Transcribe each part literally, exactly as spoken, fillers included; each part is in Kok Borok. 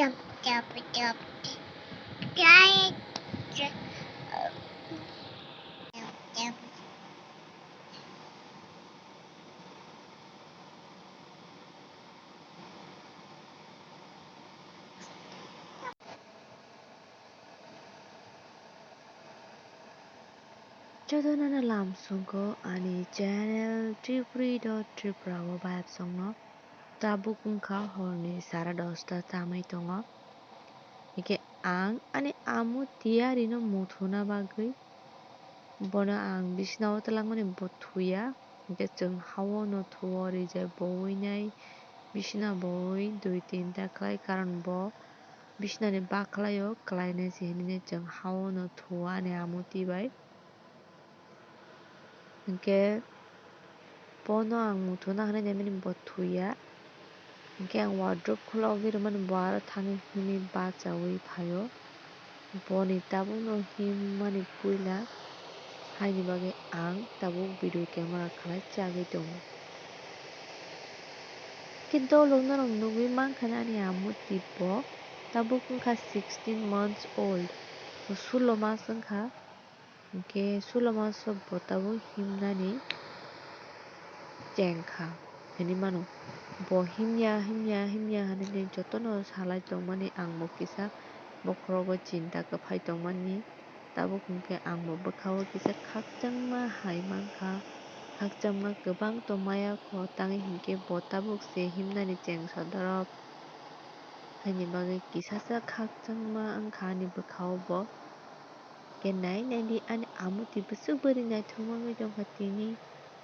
Jotono no lamsongo ani channel Tripuri dot Tripura o bayapsongno. Tabuk wngkha horni sara dosta chamwi tongo. Hingke ang ani amo tiyarino muthuna bagwi bono ang bisinao twlangmani bo thuya. Hingke chwng hao no thuo rijai bowi nai bisina bowi dui tinta khlai, karon bo bisinani bakhwlaio kwlainai se hinwi chwng hao no thuo ani amo twi bai. Hingke bono ang muthuna hinwi naimani bo thuya. Hingke ang wardrobe khulogwi rwmani bo aro thani himwi bachaui phaio. Boni tabukno himmani puila haini bagwi ang tabuk video camera khlai chagwi tongo. Khe dolok norok nugwi mankha ani amo tipo tabuk wngkha sixteen months old, sulo mas wngkha. Hingke sulo maso bo tabuk himnani chengkha hinwi mano. Bo himya, himya, himya hinwi jotono salai tongmani ang bo kisa bokhorogo chinta kwphai tongmani. Tabuk hingke ang bo bwkhao kisa khakchangma hai mankha. Khakchangma kwbang tongmaya kho, tangwi hingke bo tabuk se himnani cheng sodorop. Haini bagwi kisasa khakchangma wngkha ani bwkhao bo. Khe nai naidi ani amo twi bwswk bwrwi naithok wngwi tongkha tini.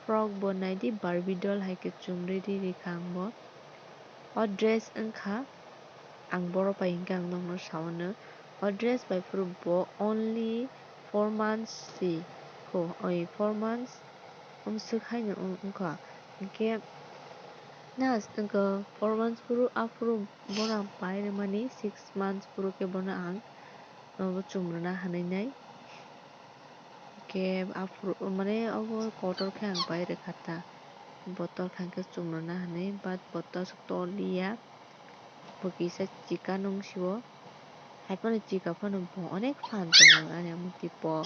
Frock bo naidi Barbie doll hai khe chumri ri rikha ang bo. O dress wngkha ang boro pai hingkhe ang nokno saono. O dress bai phuru bo only four months si kho, oi four months. Amswk haino wng-, wngkha. Hingke nas wngkha four months phuru, aphuru bono ang pai rwmani six months phuru khe bono ang, obo chumrwna hinwi nai. Hingke aphuru, mane, obo kotor khe ang pai rwkha ta. Botor kha hingke chumrwna hinwi, but botor aswk toliya. Bo kisa chikano wng sio. Hai phano chika phano bo onek phan tongo ani amo tipo.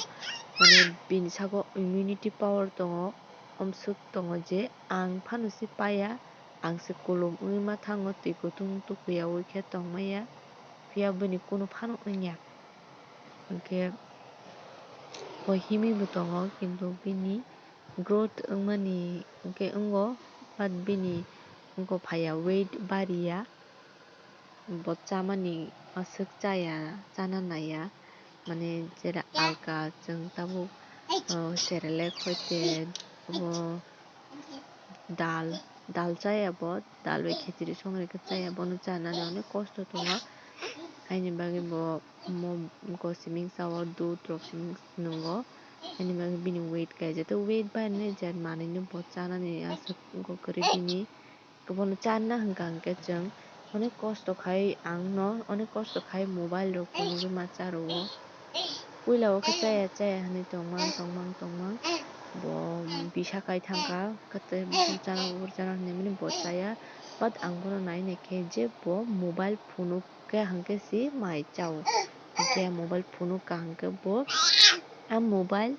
Mane bini sago immunity power tongo. Amswk tongo je ang phano se paya, ang se kolom wngwi ma thango, twi kutung tukuyaui khe tongmaya. Phiya bini kunu phano wngya. Hingke bo himwi bo tongo, kintu bini growth wngmani hingke wngo, but bini wngkha phaiya weight bariya, bo chamani aswk chaya, chana naiya, mane jera alka chwng tabuk, o, Cerelac hoite, obo dal, dal chaya bo, dal bai khichiri songwi khe chaya, bono chanani onek kosto tongo, haini bagwi bo omo siming sao, dudh rok siming nwngo. Ani bagwi bini weight kaijak, tei weight barinai je manwino bo chanani aswk wngkha kwrwi bini. Bono charwna hwnkha hwnkhe chwng onek kosto khai, ang no onek kosto khai mobile rok phunugwi ma cha rwo. Puila o khe chaya chaya hinwi tongmang tongmang tongmang bo bisa kai thangkha, khe tei chana ur chana hinwi mani bo chaya. But ang bono nai nai khe je bo mobile phunuk khe hwnkhe se mai chao. Hwnkhe mobile phunuk ka hwnkhe bo a mobile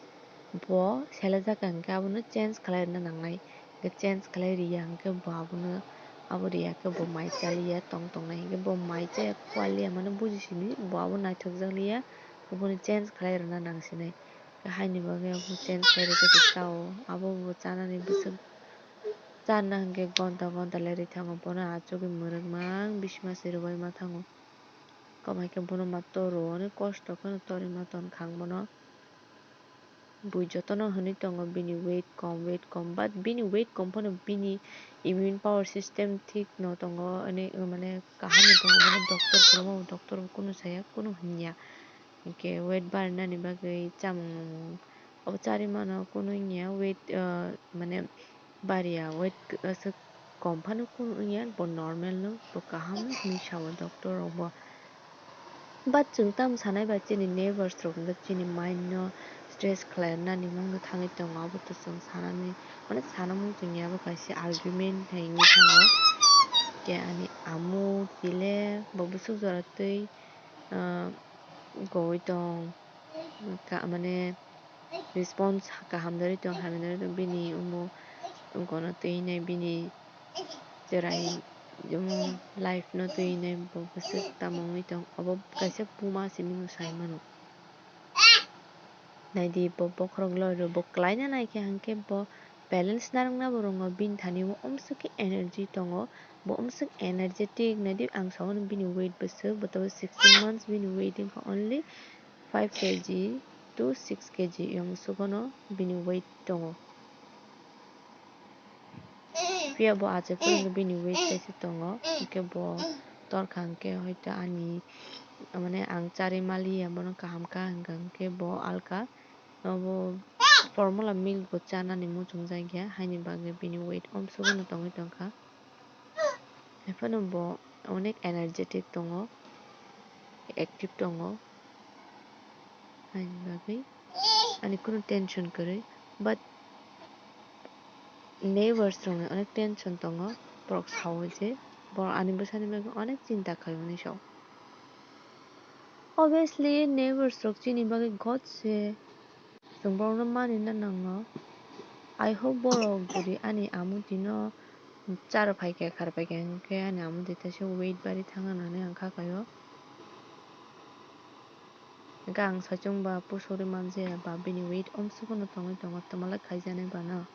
bo selajak ka hwnkhe abono change khlai rwna nangnai. Hwnkhe change khlai riya hwnkhe bo abono, abo riya khe bo mai chaliya tong tongnai. Hwnkhe bo mai chaya kualiya mane buji sidi bo abo naithokjak liya, abono change khlai rwna nang sinai. Haini bagwi abo change khlai rwkhe se chao, abo bo chanani bwswk charwna hwnkhe gonta gonta lerwi thango, bono achugwi mwrwkmang bisima se rwbaima thango. Kom hai khe bono ma toro, onek kosto kheno torwi ma tonkha ang bono. Bui jotono hinwi tongo bini weight kom, weight kom, but bini weight kom phano bini immune power system thik no tongo, ani, mane, kaham no tongo, mane, doctor phano, doctor bo kunu saya, kunu hinya. Hwnkhe weight barinani bagwi chamung nwmung obo charwi mano, kunu wngya weight, ah, mane bariya, weight aswk kom phano kunu wngya, bo normal no, bo kaham hinwi sao doctor rok bo. But chwng tamo sanai ba chini neighbors rok hwnkhe chini mind no stress khlai rwnani mungno thangwi tongo, abo to chwng sanani, mane sanamung tongya, abo kaisa argument hai wngwi thango. Khe ani amu tile bo bwswk jora twi, ah, goi tong, ka-, mane response kaham dori tong, hamya dori tong, bini omo wngkano twi hinwi bini chwrai, um, life no twi hinwi bo bwswk tamo wngwi tong. Obo kaisa puma simi no sai mano. Naidi bo bokhorok loi rw bo kwlaina naikhe, hwnkhe bo balance narwkna bo rwngo, bini thani o umswk khe energy tongo, bo umswk energetic. Naidi ang sao bini weight bwswk, bo tabuk sixteen months bini weight wngkha only five K G to six K G yong swkano bini weight tongo. Phiya bo achuk phano bini weight kaisa tongo, hwnkhe bo torkha hwnkhe hoito ani, mane ang charwi maliya, bono kaham kha hwnkha hwnkhe bo alka, obo formula milk bo chanani muchungjak ya, haini bagwi bini weight omswk no tongwi tongkha. Haiphano bo onek energetic tongo, active tongo, haini bagwi ani kunu tension kwrwi, but neighbors rokni onek tension tongo, borok sao je borok ani bwsani bagwi onek chinta khaio hinwi sao. Obviously neighbors rok chini bagwi god se, chwng borokno mani na nango. I hope borok jodi ani amu tino chara phaikha, khar phaikha, hwnkhe ani amu twi teisa weight bari thangna nangnai ang kha kaio. Hwnkhe ang saichung ba pusuri manjaya ba bini weight omswk no tongwi tongo, twmalai khaijaknai ba no.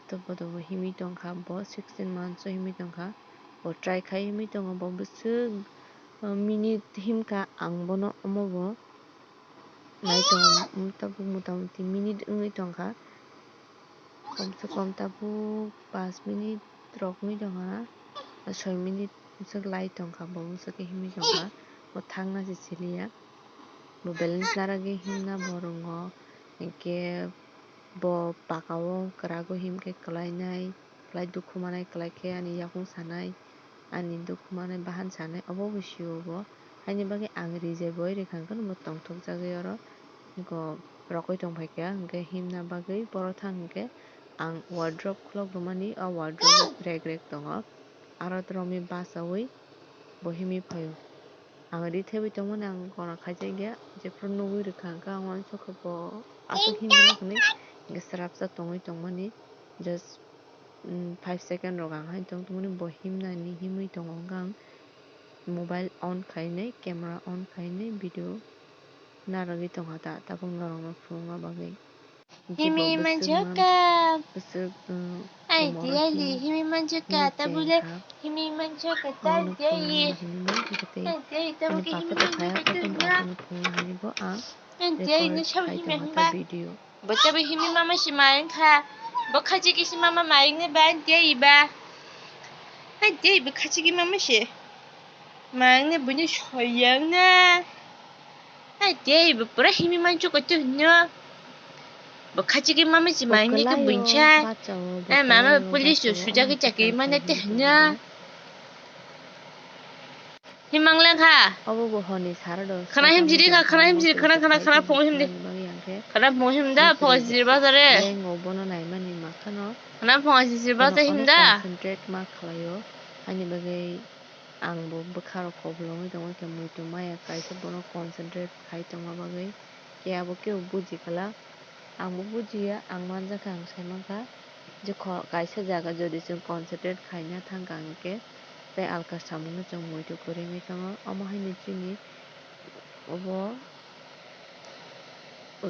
Tobo tobo himwi tongkha bo, sixteen months o himwi tongkha bo, try khai himwi tongo bo bwswk, uh, minute himkha, ang bono omo bo nai tongo, um, tabuk mota moti minute wngwi tongkha, kom se kom tabuk pash minute rok wngwi tongkha, soi minute bwswk lai tongkha, bo bwswk khe himwi tongkha, bo thangna se siliya, bo balance narwgwi himna bo rwngo, hinkhe bo paka o kwrago himkhe kwlainai, kwlai dukhu manai, kwlai khe ani yakung sanai, ani dukhu manai bahan sanai, obo bo sio bo. Haini bagwi ang rijai boi rwkha hwnkhe bo tongthokjagwi oro rokoi tongphaikha, hwnkhe himna bagwi borok thang hwnkhe ang wardrobe khulok rwmani, o wardrobe o rek rek tongo, aro romwi bachaui bo himwi phaio. Ang ri thebwi tongmani ang gana khaijakya, jephuru nugwi rwkha hwnkhe ang uansukha bo aswk himjak hinwi, hwnkhe swrapsa tongwi tongmani, just, mm, five second rok ang haino tong tongmani, bo himnani himwi tongo hwnkhe ang mobile on khainai, camera on khainai, video narwgwi tongkha ta, tabuk norokno phunukna bagwi. Himwi manjaka. Ai di ai di himwi manjaka, tabule himwi manjaka, ta di ai. Ai di ai, tabuk himwi manjaka, ta di. Ai di ai, no sabo himwi himba. Bo tabuk himwi mama si maring kha. Bo khachi kisi mama maring ne ba, ai di ai ba. Ai di ai, bo khachi ki mama si. Maring ne buini soyang na. Ai tei bo pura himwi manchukha tei hwnwi. Bo khachi khe mama si maring ni khe buinsa. Ai mama police o sujagwi chakri mane tei hwnwi. Himang lengkha. Obo bo hwnwi sara do. Khana himjiri kha, khana himjiri, khana, khana, khana phung himdi. Khana phung himda, phung himjiri bazare. Lengo bono naimani makhano. Khana phung himjiri bazare himda. Concentrate ma khlaio. Ani bagwi Ang bo bwkha rok kok longwi tongwi khe muitu maya kaisa bono concentrate khai tongma bagwi khe abo kebo buji khala. Ang bo bujiya, ang manjakha, ang sai mankha je kho-, kaisa jaga jodi chwng concentrate khaina thangkha hinkhe tei alka samungno chwng muitu kwrwi wngwi tongo. Omo haino chini obo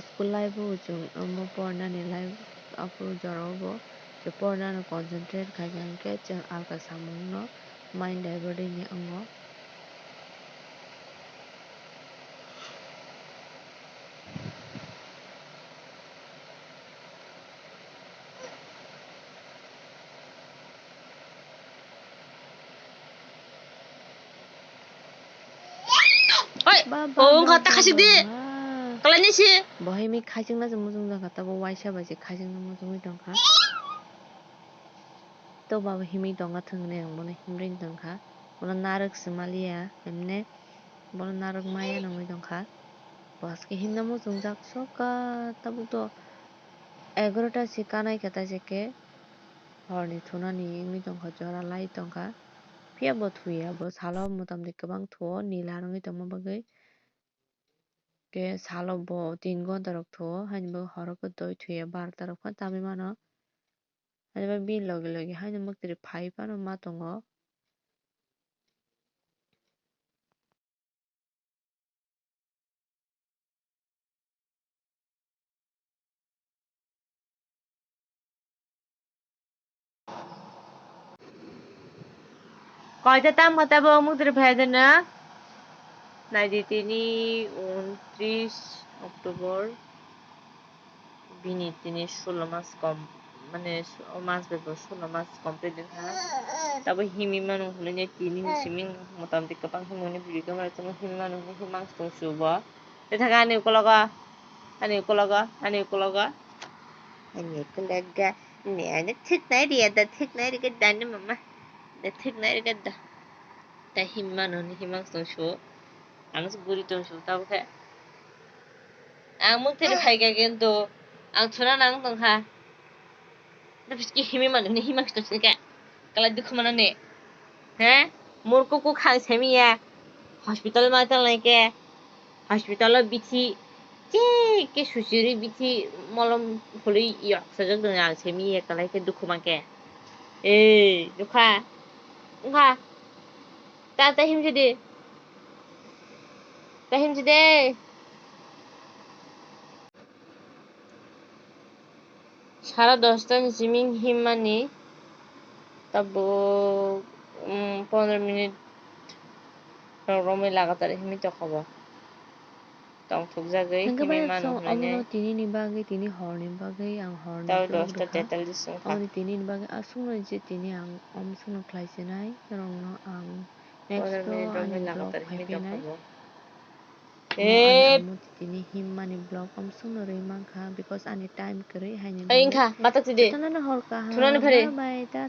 school life o chwng omo pornani life aphuru jorao bo je pornano concentrate khaikha hinkhe chwng alka samungno mind divert wngya wngo. Oi, ba, ba, oh, ba, wngkha ta ba, khasik di. Ba, ba. Kalani si. Bo hai mi khasik na se muchung jaka, tabo waisa bai se khasik na muchungwi tongkha. To baba himwi tongkha thwngni ang bono himri tongkha. Bono narwk se maliya, emne bono narwk maya nungwi tongkha. Bo haske himna muchungjak sokha, tabuk to egarota se kanai khe taisike horni thunani wngwi tongkha, jora lai tongkha. Phiya bo thuya, bo salo motamdi kwbang thuo, nila wngwi tongma bagwi. Khe salo bo tin ghonta rok thuo, haini bagwi horo khe doi thuya, barota rok phano tamwi mano. Haini bagwi bini logi logi haino mwktwirwi phai phano ma tongo. Koita tam khe tabuk mwktwirwi phai de na? Naidi tini untris October. Bini tini sullo mas kom, mane o mas bai bo sullo mas complete wngkha. Tabuk himwi mano hinwi tini ni simi motamti kwbang himwi mano video camera chungwi himwi mano hinwi himwi mano tong suo bo. Tei thaka ani ukologo, ani ukologo, ani ukologo, ani ukologo. Ne, ani thik nai riya da, thik nai rikha da ni mama. Da thik nai rikha da. Da himwi mano hinwi himwi mano tong suo. Ang se guri tong suo tabuk khe. Ang mwktwirwi phai kha kintu ang thuna nang tong kha. Da biski himwi mano hinwi himwi mano tong suo khe. Kalai dukhu mano ne. He? Murkuk kuk khang semi ya. Hospital ma tanglai khe. Hospital o bithi. Che khe suchiri bithi molom phulwi yok sajak dong ang semi ya kalai khe dukhu ma khe. Ei, nukha. Nukha. Ta, ta himsidi. Ta himsidi. Sara dosta ni simi himmani tabuk, um, pondro minute rok romwi lagatar himwi tongkha bo. Tongthokjagwi himwi mano hwnwi. Tini ni bagwi, tini horni bagwi ang horni vlog rwkha. Tei dosta tetallis wngkha. Aboni tini ni bagwi aswkno je tini ang omswkno khlai sinai norokno ang next o ani vlog phai phinai. Ani amo tini himmani vlog omswkno rwi mankha because ani time kwrwi haini bagwi. Ai wngkha, batak tidi. Jotono no hor kaham. Thunani phari. Bye bye, ta.